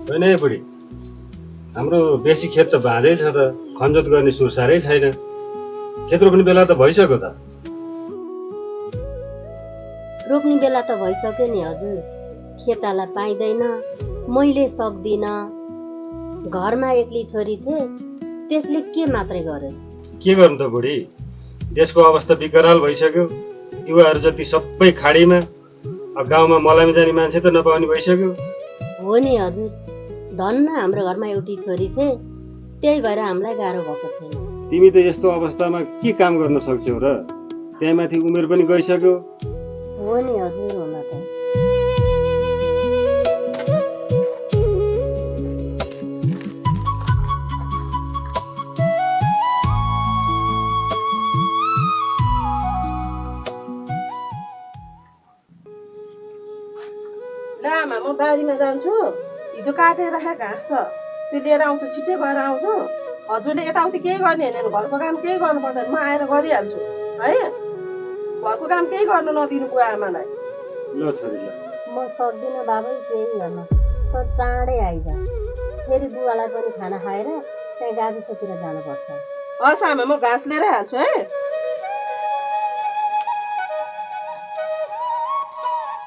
होइन है बुढी, हाम्रो बेसी खेत त बाँझै छ त, खनजोत गर्ने सुरसारै छैन। खेत रोप्ने बेला त भइसक्यो त। रोप्ने बेला त भइसक्यो नि हजुर, खेताला पाइँदैन, मैले सक्दिन। घरमा एक्लै छोरी छे, त्यसले के मात्रै गरोस्। के गर्नु त बुढी, देशको अवस्था विकराल भइसक्यो। युवाहरू जति सबै खाडीमा, गाउँमा मलामी जाने मान्छे त नपाउने भइसक्यो। हो नि हजुर, धन्न हाम्रो घरमा एउटी छोरी छे, त्यही भएर हामीलाई गाह्रो भएको छैन। तिमी त यस्तो अवस्थामा के काम गर्न सक्छौ र? त्यहीमाथि उमेर पनि गइसक्यो। हो नि हजुर, होला त। आमा, म बारीमा जान्छु, हिजो काटेर राखेको घाँस छ, त्यो लिएर आउँछु, छिट्टै भएर आउँछु। हजुरले यताउति केही गर्ने होइन, घरको काम केही गर्नु पर्दैन, म आएर गरिहाल्छु है। घरको काम केही गर्नु नदिनु बुवा आमालाई। ल छोरी ल। म सक्दिनँ बाबै केही गर्न, त चाँडै आइज। फेरि बुवालाई पनि खाना खाएर त्यहाँ गाविसतिर जानुपर्छ। हस् आमा, म घाँस लिएर हाल्छु है।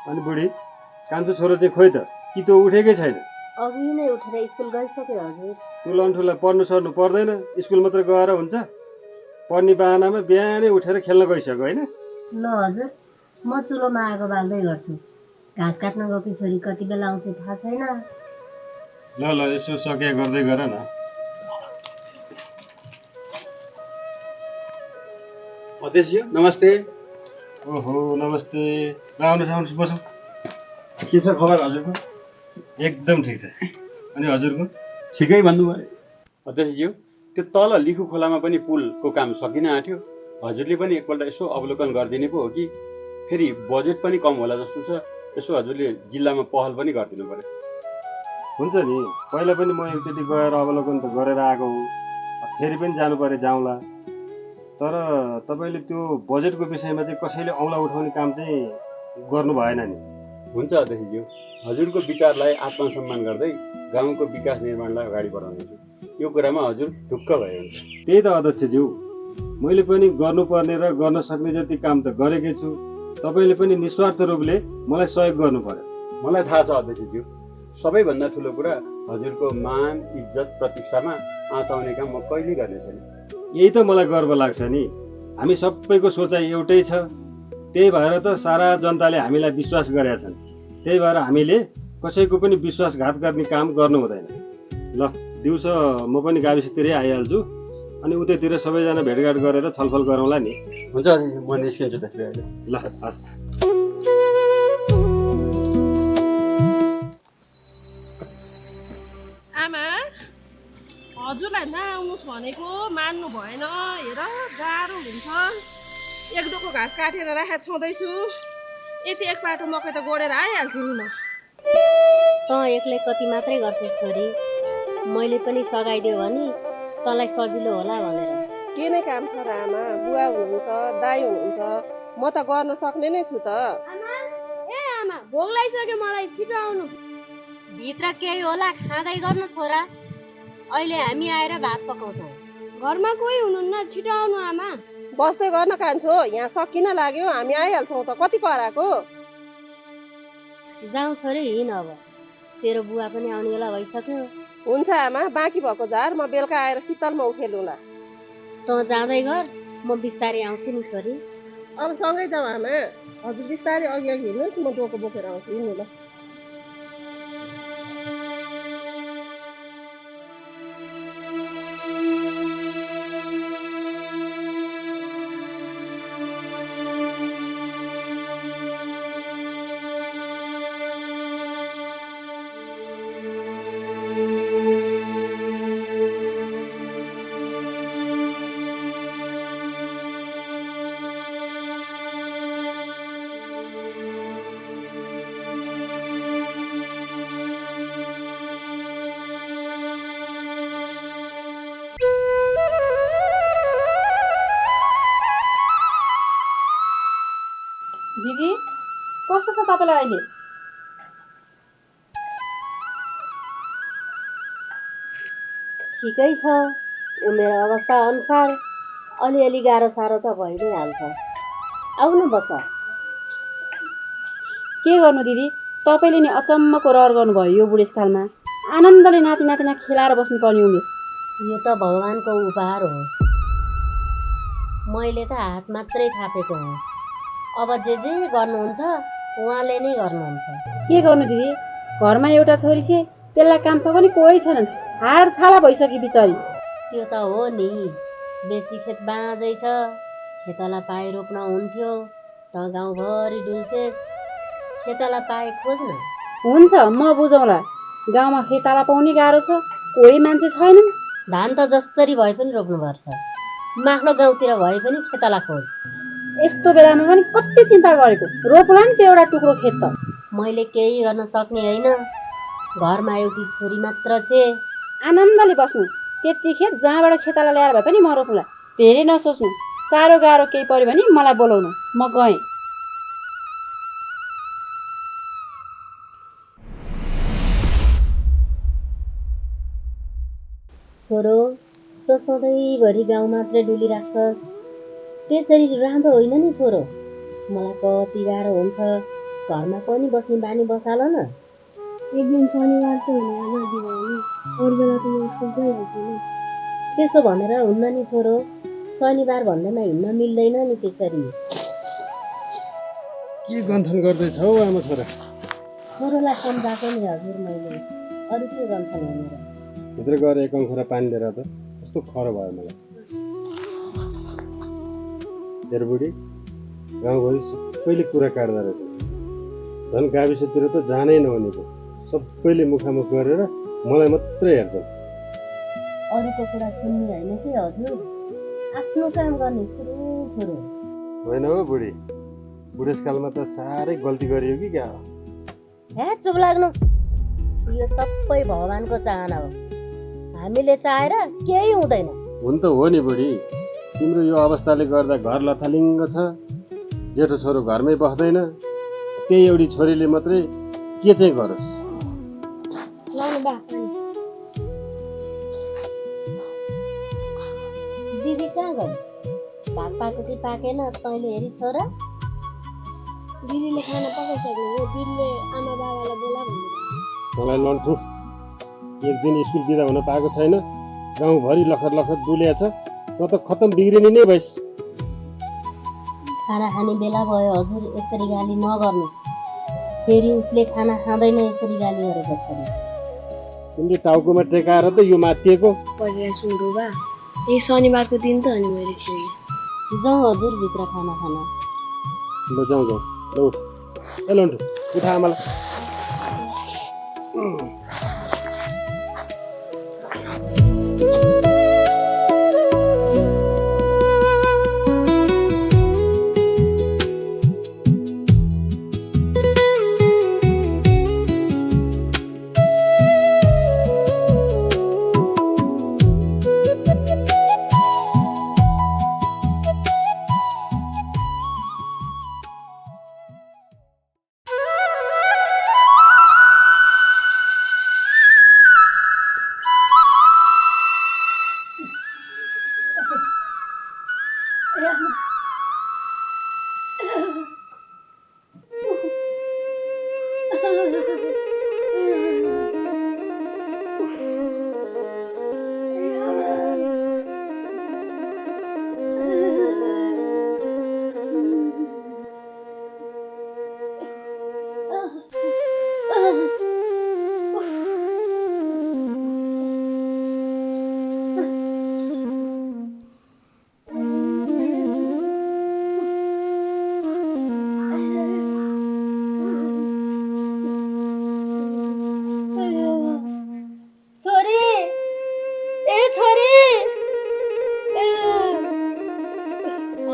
अनि बुढी, कान्छो छोरो चाहिँ खोइ त, कि त उठेकै छैन? अघि नै उठेर स्कुल गइसक्यो हजुर। ठुलठुला पढ्नु सर्नु पर्दैन, स्कुल मात्र गएर हुन्छ। पढ्ने बाहनामा बिहानै उठेर खेल्न गइसक्यो होइन? ल हजुर, म चुलोमा आगो बाल्दै गर्छु। घाँस काट्न गएकी छोरी कति बेला आउँछ थाहा छैन। ल ल, यसो सके गर्दै गर न। अध्यक्षज्यू नमस्ते। ओहो नमस्ते। ल आउनुहोस् आउनुहोस्, बसौँ। के छ खबर हजुरको? एकदम ठिक छ। अनि हजुरको? ठिकै भन्नुभयो। अध्यक्षज्यू, त्यो तल लिखु खोलामा पनि पुलको काम सकिन आँट्यो। हजुरले पनि एकपल्ट यसो अवलोकन गरिदिने पो हो कि फेरि बजेट पनि कम होला जस्तो छ। यसो हजुरले जिल्लामा पहल पनि गरिदिनु पर्यो। हुन्छ नि, पहिला पनि म एकचोटि गएर अवलोकन त गरेर आएको हो, फेरि पनि जानु पर्यो, जाउँला। तर तपाईँले त्यो बजेटको विषयमा चाहिँ कसैले औँला उठाउने काम चाहिँ गर्नु भएन नि। हुन्छ अध्यक्षज्यू, हजुरको विचारलाई आत्मसम्मान गर्दै गाउँको विकास निर्माणलाई अगाडि बढाउनेछु। यो कुरामा हजुर ढुक्क भए हुन्छ। त्यही त अध्यक्षज्यू, मैले पनि गर्नुपर्ने र गर्न सक्ने जति काम त गरेकै छु। तपाईँले पनि निस्वार्थ रूपले मलाई सहयोग गर्नु पर्यो। मलाई थाहा छ अध्यक्षज्यू, सबैभन्दा ठुलो कुरा हजुरको मान इज्जत प्रतिष्ठामा आँच आउने काम म कहिल्यै गर्ने छैन। यही त मलाई गर्व लाग्छ नि, हामी सबैको सोचाइ एउटै छ। त्यही भएर त सारा जनताले हामीलाई विश्वास गरेका छन्। त्यही भएर हामीले कसैको पनि विश्वासघात गर्ने काम गर्नु हुँदैन। ल दिउँसो म पनि गाविसतिरै आइहाल्छु, अनि उतैतिर सबैजना भेटघाट गरेर छलफल गरौँला नि। हुन्छ अध्यक्षज्यू, म निस्किन्छु त्यसले अहिले। ल हस्। आमा, हजुरलाई नआउनुहोस् भनेको मान्नु भएन। हेर गाह्रो हुन्छ। एक डोको घाँस काटेर राखेको छँदैछु, यति एक पाटो मकै त गोडेर आइहाल्छु नि म। त एक्लै कति मात्रै गर्छ छोरी, मैले पनि सघाइदियो भने तँलाई सजिलो होला भनेर। के नै काम छ र आमा, बुवा हुनुहुन्छ, दाइ हुनुहुन्छ, म त गर्न सक्ने नै छु त। आमा भोक लागिसक्यो मलाई, छिटो आउनु। भित्र केही होला खाँदै गर्नु छोरा, अहिले हामी आएर भात पकाउँछौँ। घरमा कोही हुनुहुन्न, छिटो आउनु आमा। बस्दै गर्न कान्छो, यहाँ सकिन लाग्यो, हामी आइहाल्छौँ त। कति कराएको? जाउँ छोरी, हिँड अब, तेरो बुवा पनि आउने बेला भइसक्यो। हुन्छ आमा, बाँकी भएको झार म बेलुका आएर शीतलमा उखेलुँला। तँ जाँदै गर, म बिस्तारै आउँछु नि छोरी। अब सँगै जाउँ आमा, हजुर बिस्तारै अघि अघि हिँड्नुहोस्, म डोको बोकेर आउँछु। हिँड्नु ल। दिदी कस्तो छ तपाईँलाई अहिले? ठिकै छ। उमेर अवस्था अनुसार अलिअलि गाह्रो साह्रो त भइ नै हाल्छ। आउनु बस। के गर्नु दिदी, तपाईँले नि अचम्मको रहर गर्नुभयो यो बुढेसकालमा। आनन्दले नाति नातिना खेलाएर बस्नुपर्ने उमेर। यो त भगवानको उपहार हो। मैले त हात मात्रै थापेको हो। अब जे गर्नुहुन्छ उहाँले नै गर्नुहुन्छ। के गर्नु दिदी, घरमा एउटा छोरी छे, त्यसलाई काम पनि कोही छैनन्। हाड छाला भइसके बिचरी। त्यो त हो नि, बेसी खेत बाँझै छ, खेतला पाए रोप्न हुन्थ्यो। त गाउँभरि डुल्छेस, खेतला पाए खोज्न। हुन्छ, म बुझौँला। गाउँमा खेताला पाउने गाह्रो छ, कोही मान्छे छैनन्। धान त जसरी भए पनि रोप्नुपर्छ। माख्लो गाउँतिर भए पनि खेतला खोज। यस्तो बेलामा पनि कति चिन्ता गरेको, रोप्ला नि त्यो एउटा टुक्रो खेत त। मैले केही गर्न सक्ने होइन, घरमा एउटी छोरी मात्र छे। आनन्दले बस्नु, त्यति खेत जहाँबाट खेताला ल्याएर भए पनि म रोप्ला। धेरै नसोच्नु, साह्रो गाह्रो केही पर्यो भने मलाई बोलाउनु, म गएँ। छोरो, त सधैँभरि गाउँ मात्रै डुलिराख्छस्, त्यसरी राम्रो होइन नि छोरो। मलाई कति गाह्रो हुन्छ, घरमा पनि बस्ने बानी बसाल न। एक दिन शनिबार त हुने आमा दिवाली, अरू बेला त म स्कुल गइहाल्छु नि। त्यसो भनेर हुन्न नि छोरो, शनिबार भन्दैमा हिँड्न मिल्दैन नि त्यसरी। के गन्थन गर्दैछौ आमा छोरा? छोरोलाई सम्झाएको नि हजुर मैले, अरू के गन्थन भनेर। भित्र गएर एक अंखुरा पानी लिएर त, कस्तो खरो भयो मलाई। हेर बुढी, गाउँभरि सबैले कुरा काट्दो रहेछ। झन् गाविसतिर त जानै नहुनेको, सबैले मुखामुख गरेर मलाई मात्रै हेर्छन्। अरूको कुरा सुन्ने होइन कि हजुर, आफ्नो काम गर्ने फुरो। होइन हो बुढी, बुढेसकालमा त साह्रै गल्ती गरियो कि क्या हो? हे चुप लाग्नु, यो सबै भगवानको चाहना हो। हामीले चाहेर केही हुँदैन। हुन त हो नि बुढी, तिम्रो यो अवस्थाले गर्दा घर लथालिङ्ग छ, जेठो छोरो घरमै बस्दैन, त्यही एउटी छोरीले मात्रै के चाहिँ गरोस्। लानु बा दिदी कहाँ गयो? भात पाएको कि पाकेन तैँले हेरी छोरा? दिदीले खाना पकाइसक्नु हो, दिदीले आमा बाबालाई बोला भन्नु। मलाई लन्ठु, एक दिन स्कुल बिदा हुन पाएको छैन, गाउँभरि लखर लखर डुलिया छ, म त खतम बिग्रिने नै भइस्। खाना खाने बेला भयो हजुर, यसरी गाली नगर्नुहोस्। फेरि उसले खाना खाँदैन यसरी गाली गरेको छ नि। तिमीले टाउकोमा टेकाएर त यो माथिएको। पढेर सुन्नु बा, यही शनिबारको दिन त अनि मैले खेलेँ। जाउँ हजुर भित्र खाना खान। ल जाउँ जाउँ, ल उठ। ए लन्ठु, उठा आमालाई।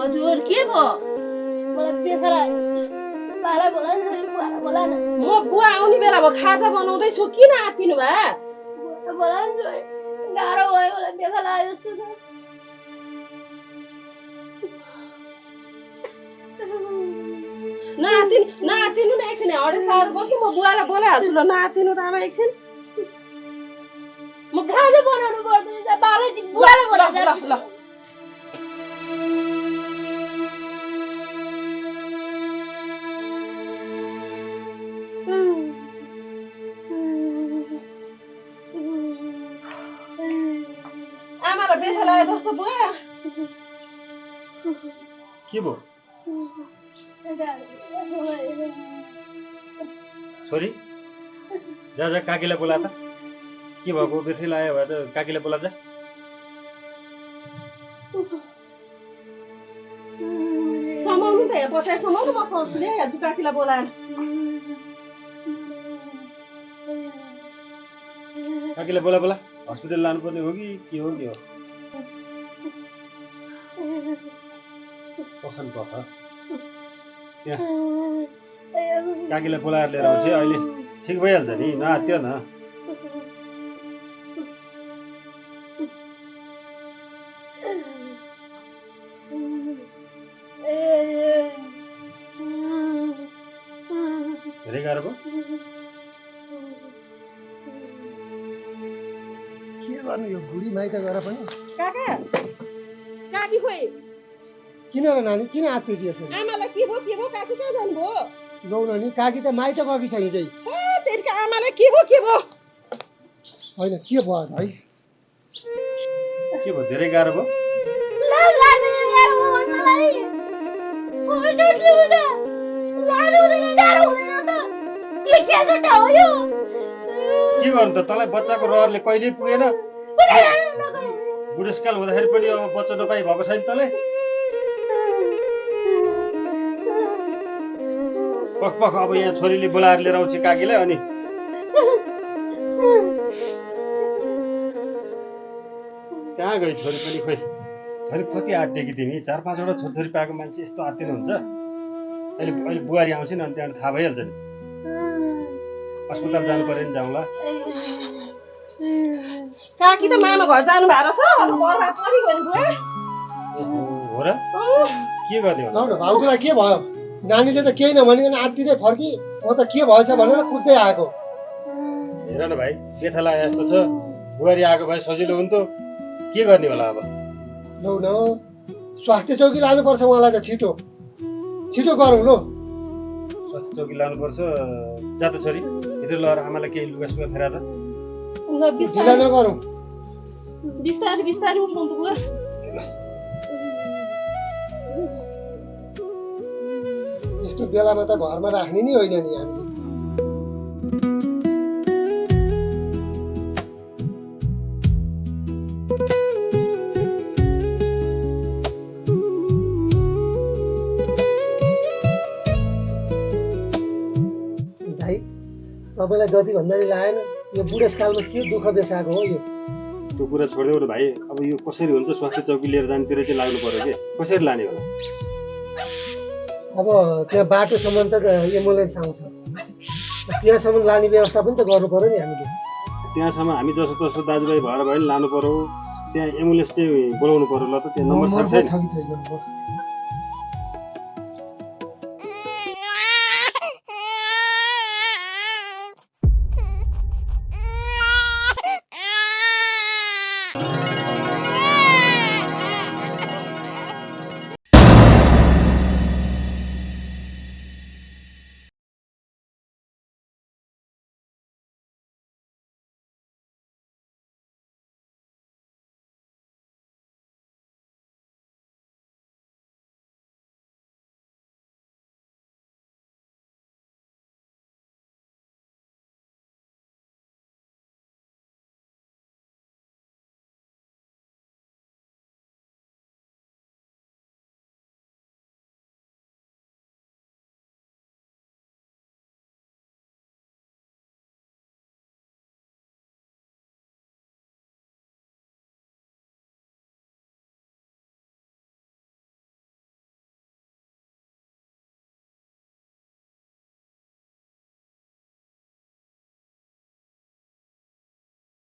हजुर के भयो? मलाई देखाला बाला बोला नि छोरी, बुवालाई बोला न। म बुवा आउने बेला भयो, खाजा बनाउँदैछु, किन आत्तिनु भए? बुवालाई बोला नि छोरी, गाह्रो भयो मलाई देखाला जस्तो छ। नआत्तिनु नातिनु न एकछिन अडेस आएर बस्नु म बुवालाई बोलाइहाल्छु ल नातिनु त आमा एकछिन म खाना बनाउनु पर्दैन बाबाजी बुवालाई बोलाउँछ ल आमालाई बेथा लाग्यो जस्तो बुवा के भयो छोरी जा जा काकीलाई बोला त के भएको बेथै लाग्यो भए त काकीलाई बोला जा समाउनु त यहाँ पछाडि समाउनु म सर्छु ल्याइहाल्छु काकीलाई बोलाएर काकीलाई बोला बोला हस्पिटल लानुपर्ने हो कि के हो पखन पख त्यहाँ काकीलाई बोलाएर लिएर आउँछ अहिले ठिक भइहाल्छ नि नआत्यो न धेरै गाह्रो भयो के गर्नु यो बुढी माइत गएर पनि काका काकी खोइ किन र नानी किन आत्तिजी यसरी आमालाई के भयो काकी कहाँ जानुभयो लौ न नि काकी त माइत गएकी छ हिजै तेरिका आमालाई के भयो होइन के भयो त है के भयो धेरै गाह्रो भयो के गर्नु त तँलाई बच्चाको रहरले कहिल्यै पुगेन बुढेसकाल हुँदाखेरि पनि अब बच्चा नपाई भएको छैन तँलाई पख पख अब यहाँ छोरीले बोलाएर लिएर आउँछ काकीलाई अनि कहाँ गई छोरी पनि खोइ छोरी कति आत्तियो कि तिमी 4-5वटा छोरछोरी पाएको मान्छे यस्तो आत्तिनु हुन्छ अहिले बुहारी आउँछ नि अनि त्यहाँबाट थाहा भइहाल्छ नि अस्पताल जानु पर्यो नि जाउँला काकी त मामा घर जानु भएको छ बर्बाद परिगयो नि बुवा हो र के गर्ने लौ न भाउजूलाई के भयो नानीले त केही नभनिकन आत्तिँदै फर्की म त के भएछ भनेर कुद्दै आएको हेर न भाइ बेथा लागे जस्तो छ बुहारी आएको भए सजिलो हुन्थ्यो के गर्ने होला अब लौ न स्वास्थ्य चौकी लानुपर्छ उहाँलाई त छिटो छिटो गरौँ लो स्वास्थ्य चौकी लानुपर्छ जा त छोरी भित्र लगेर आमालाई केही लुगा सुगा फेरा त ल ढिला नगरौँ बिस्तारै उठाउनु त बुवा यस्तो बेलामा त घरमा राख्ने नि होइन नि हामीले भाइ तपाईँलाई जति भन्दा नि लागेन यो बुढेसकालमा के दुःख बेसाएको हो यो त्यो कुरा छोडिदेऊ न भाइ अब यो कसरी हुन्छ स्वास्थ्य चौकी लिएर जानेतिर चाहिँ लाग्नु पर्यो कि कसरी लाने होला अब त्यहाँ बाटोसम्म त एम्बुलेन्स आउँछ त्यहाँसम्म लाने व्यवस्था पनि त गर्नु पर्यो नि हामीले त्यहाँसम्म हामी जसो तसो दाजुभाइ भएर भयो नि लानु पर्यो त्यहाँ एम्बुलेन्स चाहिँ बोलाउनु पर्यो ल त त्यहाँ नम्बर छ कि छैन ठगी छैन